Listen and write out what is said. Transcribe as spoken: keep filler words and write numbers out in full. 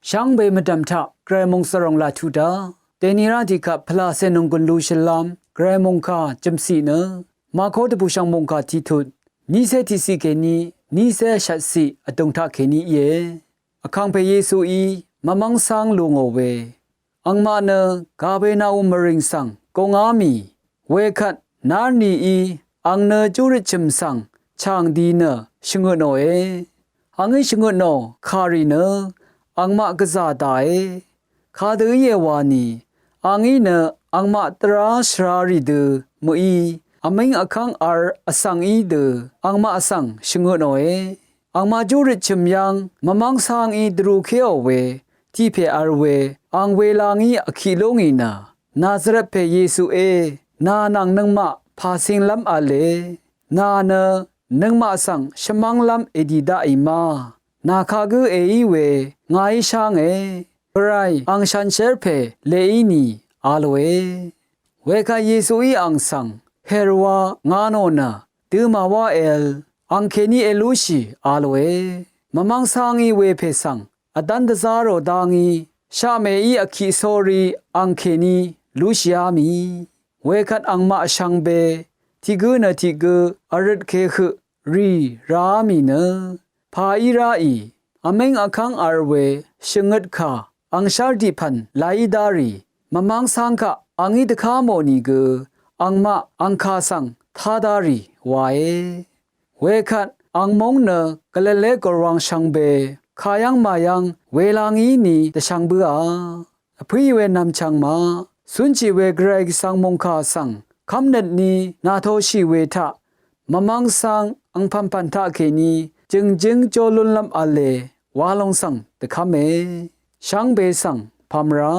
Shvngbe mvdv̀m taq gvray mòngsvròng laq tuq dá dèni rá tiqkvt pvlàcè nònggùn lushvlv́m gvray mòngkà jø̀mciq nø màkó dvbùshv̀ng mòngkà tiqtut nícé tiqciq kèní nícé shvtciq vdùng taqkèní íe. Vkàngpè Yesuí mvmv́ng cáng lu ngò we, angmaq nø Kapernaum mvrìng svng gungá mì, wekvt nárnìí ang nø júrøt chø̀m svng chàng di nø shvngøtnòe. Angí shvngøtnò kàrì nø angmaq gvzà dàe. Kadø íe wani, angí nø angmaq dvrá shvrarì dø mø̀í, vmíng vkv́ng v̄l vsvng í dø angmaq svng shvngøtnòe. Angmaq júrøt chø̀m yv́ng mvmv́ng cángí dvrukèò we tiq pè v̄l we ang wela ngí vkiq lú ngì nø, Nazaret pè Yesué, nà nvng nøngmaq pàcínglv́m v̄le. Nà nø nøngmaq svng shvmv́nglv́m èdì daqì ma. Nà kagǿ èí we ngàí shánge. Gvray ang shànshér pè leí nì, a lòe. Wekvt Yesuí ang svng, Hèr wa nga nò nø dø màwá èvl, ang kèní èlúshì, a lòe. Mvmv́ng cángí wepè svng vdv́n dvzá rò dá ngí, shaqmèí vkiq sórí ang kèní lúshìá mì. Wekvt angmaq shvngbe tiq gǿ nø tiq gǿ vrøtke høq rì ràá mì nø, pà í ráì, vmíng vkv́ng v̄l we shvngøt kà angshv́r dipv̀n làí dárì, mvmv́ng cáng kaq angí dvká mò nìgø angmaq angkà svng tá dárì wae. Wekvt angmúng nø Galile gòrwang shvngbe kayv́ng màyv́ng wela ngí ni dvshvng bǿà. Vpǿì we nv̀mchv̀ng ma, cúnshì we Gvray Gvsvng mòngkà svng kv́mnøt ní nàtoshì we taq, mvmv́ng cáng angpv̀npv̀n taqkèní jø̀ngjǿng jó lúnlv́m v̄le wa lòng svng dvkv́me. Shvngbe svng pv̄m rá.